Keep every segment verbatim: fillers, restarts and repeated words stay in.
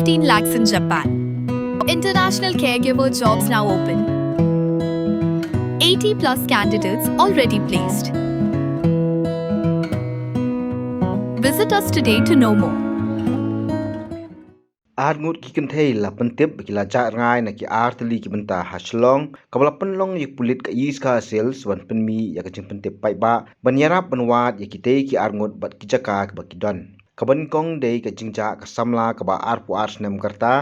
fifteen lakhs in Japan. International caregiver jobs now open. eighty plus candidates already placed. Visit us today to know more. Ar ngut ki kynthei la pyntip ba ki la jah rngai na ki ar tylli ki bynta ha Shillong, kaba la pynlong ïa ki pulit ka East Khasi Hills ban pynmih ïa ka jingpyntip paidbah ban ïarap ban wad ïa kitei ki ar ngut bad ki jaka kiba ki don. Kaba nyngkong dei ka jingjah ka samla kaba arphew ar snem ka rta,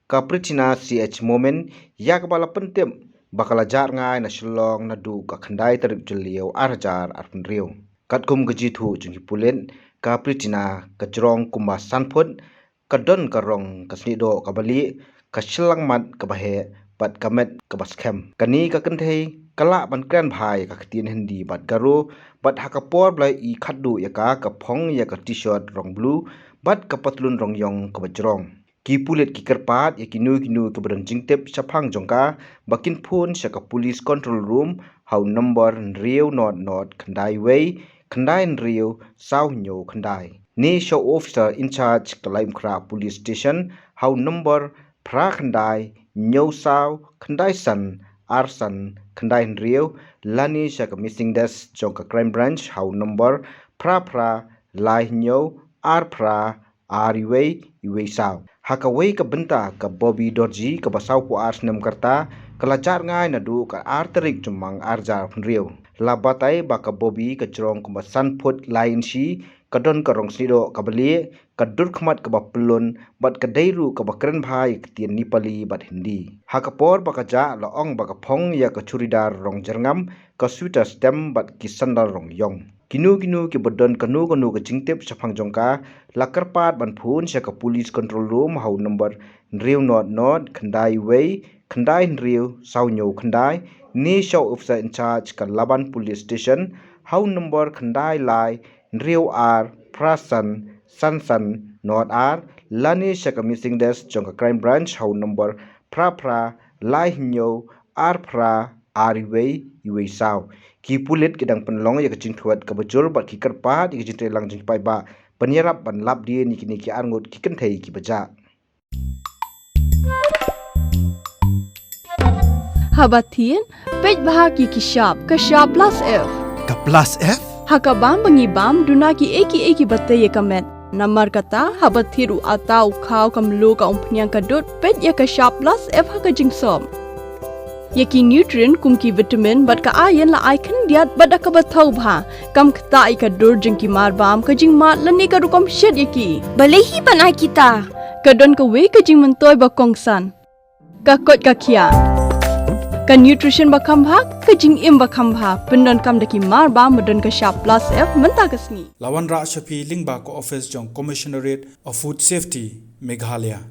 ka Pritina C H Momin, ïa kaba la pyntip ba ka la jah rngai na Shillong naduh ka khyndai tarik Jylliew ar hajar arphew hynriew. Katkum ka jingthoh jong ki pulit, ka Pritina ka jrong kumba san phut, ka don ka rong ka sniehdoh kaba lieh, ka shyllangmat kaba heh bad ka met kaba skhem. Kane ka kynthei ka lah ban kren bha ïa ka ktien Hindi bad Garo, bad ha ka por ba la ïohi khatduh ïa ka, ka phong ïa ka T-shirt rong blue bad ka patlun rong ïong kaba jrong. Ki pulit ki kyrpad ïa kino kino kiba don jingtip shaphang jong ka ba kin phone sha ka Police Control Room ha u number hynriew not not khyndai wei khyndai hynriew saw hynñiew khyndai, ne sha u officer in charge ka Laitumkhrah Police Station ha u number phra khyndai hynñiew saw khyndai san ar san khyndai hynriew, lane sha ka Missing Desk jong ka Crime Branch ha u number phra phra lai hynñiew ar phra ar wei wei saw. Ha kawei ka bynta, ka Bobby Dorji kaba sawphew ar snem ka rta, ka la jah rngai naduh ka ar tarik Jymmang ar hajar hynriew. La batai ba ka Bobby ka jrong kumba san phut lai inshi, ka don ka rong sniehdoh kaba lieh, ka dur khmat kaba pyllun, bad ka dei ruh kaba kren bha ïa ka ktien Nepali bad Hindi. Ha ka por ba ka jah, la ong ba ka phong ïa ka churidar rong jyrngam, ka sweater stem bad ki sandal rong ïong. Kino kino kiba don kano kano ka jingtip shaphang jong ka, la kyrpad ban phone sha ka Police Control Room ha u number hynriew not not khyndai wei khyndai hynriew saw hynñiew khyndai, ne sha u officer in charge ka Laban Police Station ha u number khyndai lai hynriew ar phra san san san not ar, lane sha ka Missing Desk jong ka Crime Branch ha u number phra phra lai hynñiew ar phra ar wei wei saw. Ki pulit ki dang pynlong ïa ka jingthrut kaba jur bad ki kyrpad ïa ka jingtreilang jong ki paidbah ban ïarap ban lap dien ïa kine ki ar ngut ki kynthei kiba jah. Haba thied, peit bha ki ki shap, ka shap plus F. Ka plus F? Ha ka bam ba ngi bam, duna ki ei ki ei kiba tei ïa ka met. Namar kata, haba thied u ata, u khaw, ka mluh, ka umphniang, ka dud, peit ïa ka shap plus F ha ka jingsop. Ïa ki nutrient kum ki vitamin bad ka iron la ai khyndiat bad da kaba thaw bha. Kam ktah ïa ka dur jong ki marbam, ka jingmad lane ka rukom shet ïa ki. Balei hi ban ai kita? Ka don kawei ka jingmyntoi ba kongsan. Ka koit ka khiah. Ka nutrition ba kham bha, ka jingim ba kham bha. Pyndonkam da ki marbam ba don ka shap plus F mynta ka sngi. La wanrah sha phi lyngba ka office jong Commissionerate of Food Safety, Meghalaya.